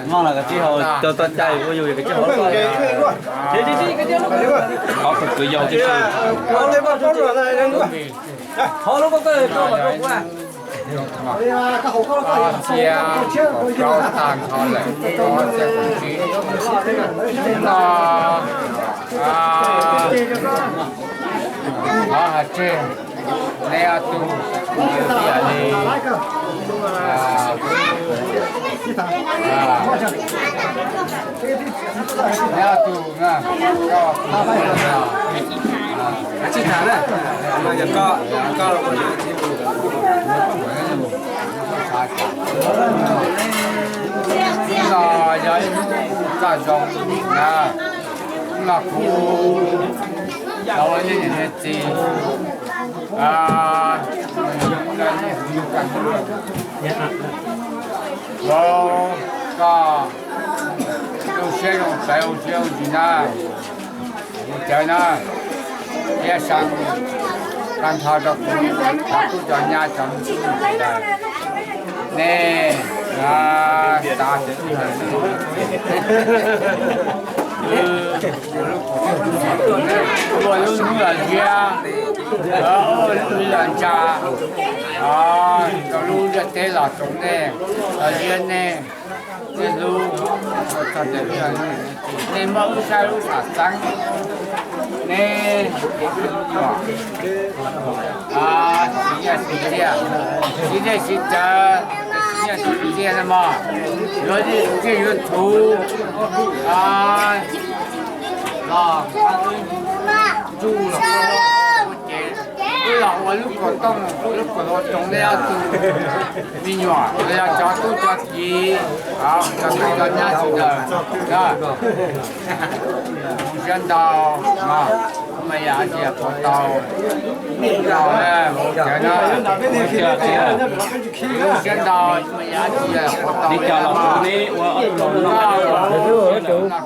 Mog los koj tsis haus, tau tau cai ua yus koj tsis haus. Qhov kwv yau tib si. Ntsia kaum plaub tag nrho lawm, kaum tsib no, qhov hais tseg neb ob tug, ib yam li neb ob tug na, koj, koj, no yog ib txoj zoo na, no kuv tau ua nej niam nej txiv, koj zoo siab zoo txawv zoo siab zoo ntsws na, kuv cawv na, thiab xa tag nrho rau kuv cov tub cov nyab cov me tub me ntxhais, nej xav ua lub hnub los ziab, ua lub hnub los ntsa, rau lub ntiaj teb los txog nej, los ziab nej, nej hlub, nej muab wb saib lub sam xeeb, nej siv nyiaj siv txiaj, siv nyiaj siv txiaj, siv nyiaj siv txiaj na mog, yuav nyiaj yuav txhuv los ntsuj los ces wb los ua lub kaum tooj, lub kaum tooj nej ob tug me nyuam los yog cov tub cov kiv, cov tub cov nyab sawv daws, zoo siab ntau, mas yam tsis yog qhov tau, zoo siab ntau, mas yam tsis yog qhov tau,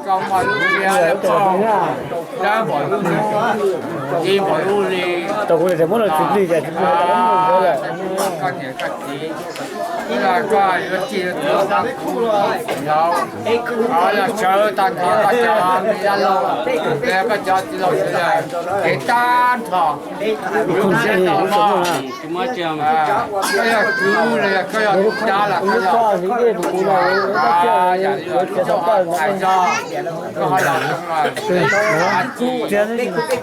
koj muaj lub siab dawb npaum lub hnub, ci npaum lub hli, koj niam koj txiv, koj yuav txij yuav tuav, los sawv tag nrho koj cov me dab laug, koj cov txiv laus sawv daws, kev tag nrho, zoo siab ntau mog. Koj yog kwv los yog koj yog dab los koj yog, yam li tus tub hais zog, koj ho yog zoo,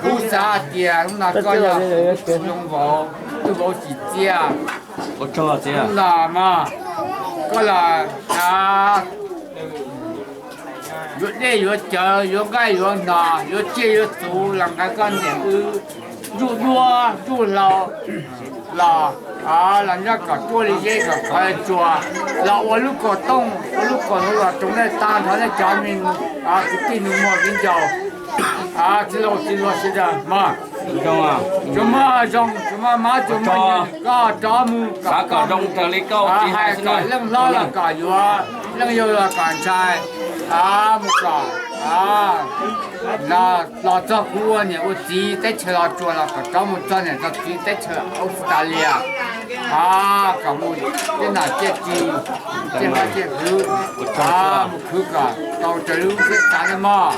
kuv xav hais tias hnub no koj yog zoo vauv, tus vauv tsim txiaj, hnub no mog, koj los yuav dej yuav cawv, yuav nqaij yuav hno, yuav tsiaj yuav txhu los nqa koj niam wb ntsuj duab ntsuj hlauv los, los nyob kom tuaj li zeb kom qhov tsuas, los ua lub kaum tooj ua lub kaum tooj los rau nej tag nrho nej cov me kwv tij nus muag viv ncaus, txiv laus txiv hluas sawv daws mog. Tsuas muaj zoo tsuas muaj mab tsuas muaj nyiaj, koj rov mus kom zoo raws li koj hais, kom leej hlob los kom yuav, leej yau los kom ntshai, mus kom los txog kuv ua niam ua txiv teb chaws Los Tsuas los kom rov mus txog niam txog txiv teb chaws Australia, kom mus ciaj nam ciaj txiv, ciaj nab ciaj kwv, mus khwv kom tau raws li lub siab xav nawb mog.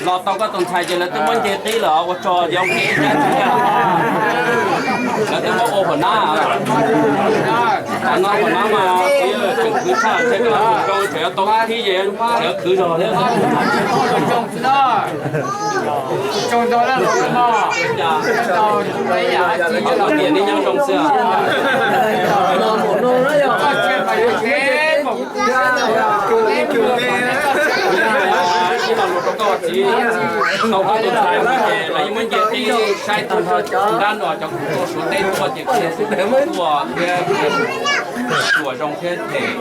Los tau koj tus ntxhais ces lawv twb muab nce qib lawm, ua tso ces ua qib ib nab thiab. Lawv twb muab ua huam nab. Tam no huam nab mas tseem khwv tshaj, ntshe koj tus zoo tseem yuav tau ib thib ces tseem yuav khwv zog thiab. Ua tias nej nyob zoo xwb. Ib lo lus rau koj txiv, tau koj tus ntxhais ces lawv yeej muab nce qib saib tag nrho dab no cov kuv tuaj Suav teb tuaj ces kuj yog xub tuaj thiab, tuam zoo thiab them,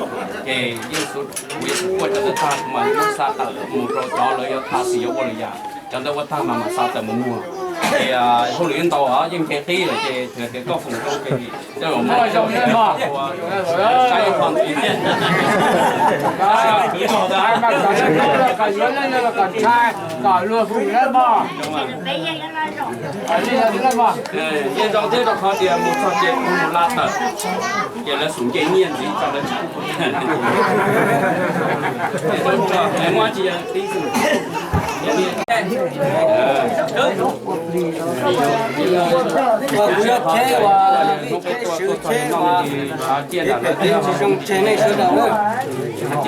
ces yeej xub, kuv yeej xub tuaj cov ntawd tag kuv mam li muab xa tawm mus rau cov lawv yuav tha xwm yuav ua lwm yam. Cov ntawd ua tag mas mam xa tawm mus muag. Ces hauj lwm yeej ntau os, yeej nce qib lawm ces txawm tias koj foom zoo ces coj los muag saib ib qho ntxiv thiab. Kom yuav lawv kom ntshai, kom luag hu lawv mog. Yeej zoo thiab rau qhov tias mus txog ces kuv mus la tawm, ces lawv xum ncej nyiaj ntxiv tso lawv tsis pub. Muaj tsis yog tib xwm. Ua kuv yob tsheb uas tsheb swv tsheb uas tsis zoo tseg nej sawv daws na.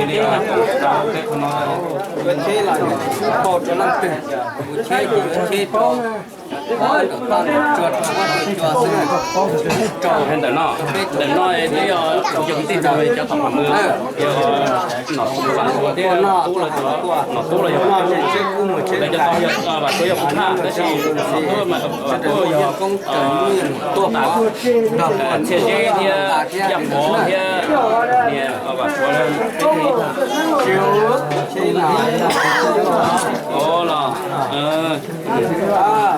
Yuav tsheb los yuav tsis pub rau leej twg, kuv tsheb ces yuav tsheb rau tsuag rau vaj rau tsua xwb na. Ntawm no, ntawm no twb yog cov kwv tij cov tom qab mus, yog Nom Tub los yog Nom Tub los yog Vam Suav, lawv cov tau yog Vam Suav yog Phuv Thaj, tab sis Nom Tub mas Vam Suav yog Tub tas, Txhiaj Zeb thiab Yaj Pov thiab niam Vam Suav. Ov los,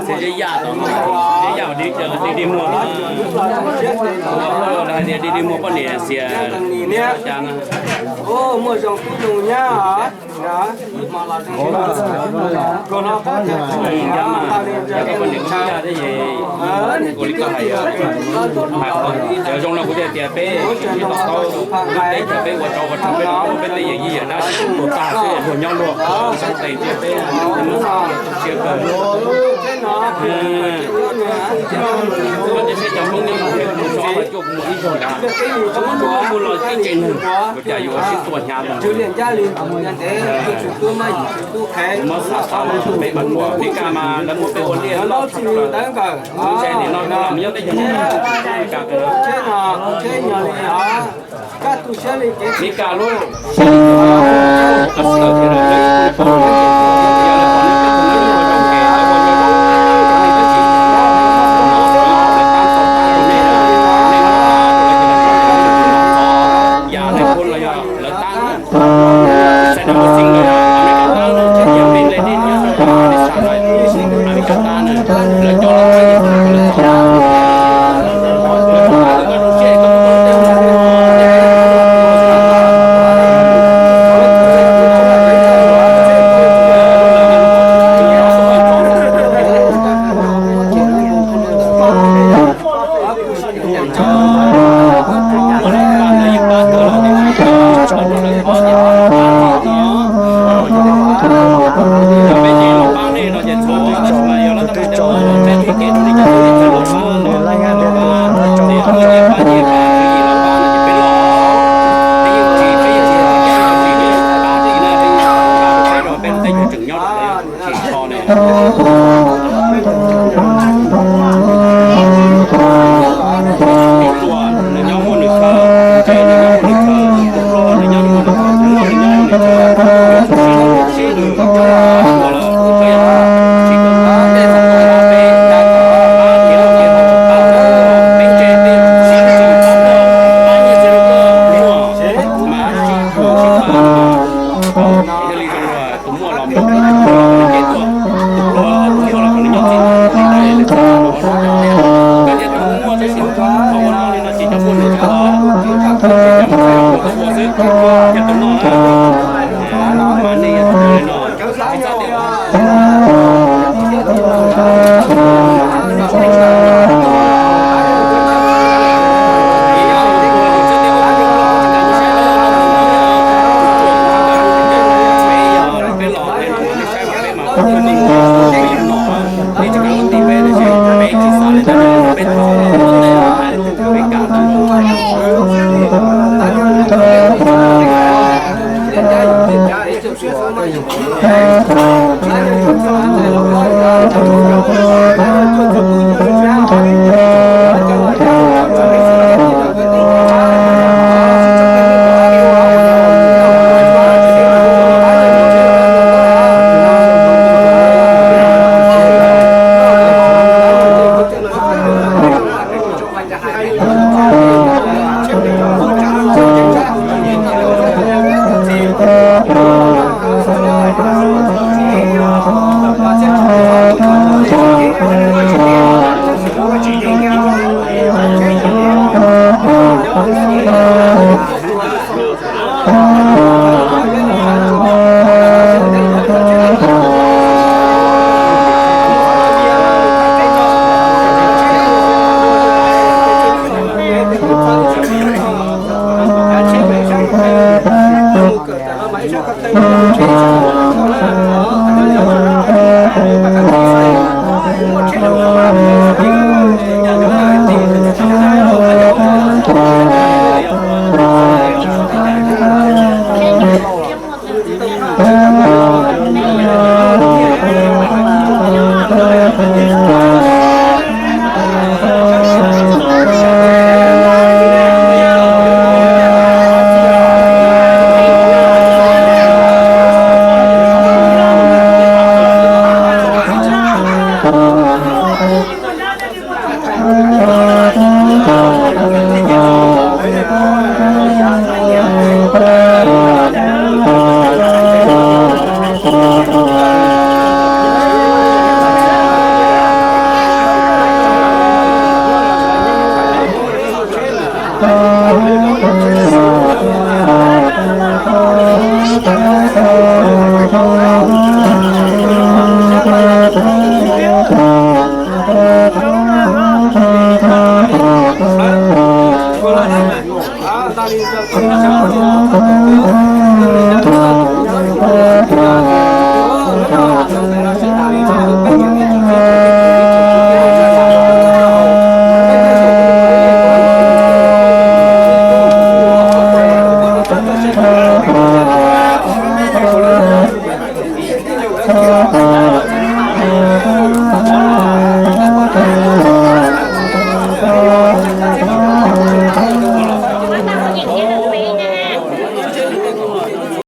Txhiaj Zeb Yaj, Zeb Yaj dig dig muag, hais tias dig dig muag poj niam xiam cas na. Muaj zoo tub zoo nyab. Ua li koj hais, cov zoo no kuv thiaj tias peb tau teb chaws peb ua tsau ua rog peb, peb tej yawm yij yawm dab tsis tu tag xwb, luag nyob luag, sab tes thiab peb siab kawg. Koj tej seb cov Hmoob nyob no mus so los cuaj mus ib zaug nrad, mus los tib tsev neeg, ua cas yuav sib tua hnyav los. Muab xav xav los peb mas ua Meskas mas lawv muab peb ua liaj loj tshaj plaws. Lub tsheb nim no los nyob teb chaws Meskas, Meskas lub Tus muaj los mus, tus muaj los mus ces tuaj, tus pluag los tus muaj los kom nws nyob txij nws tais li ntawd. Koj tias tus muaj tab sis ua no li no ces cov muaj nws cov los, cov muaj xwb, yog tus muaj na, mas nej yog tus muaj li no, tsis txhob tias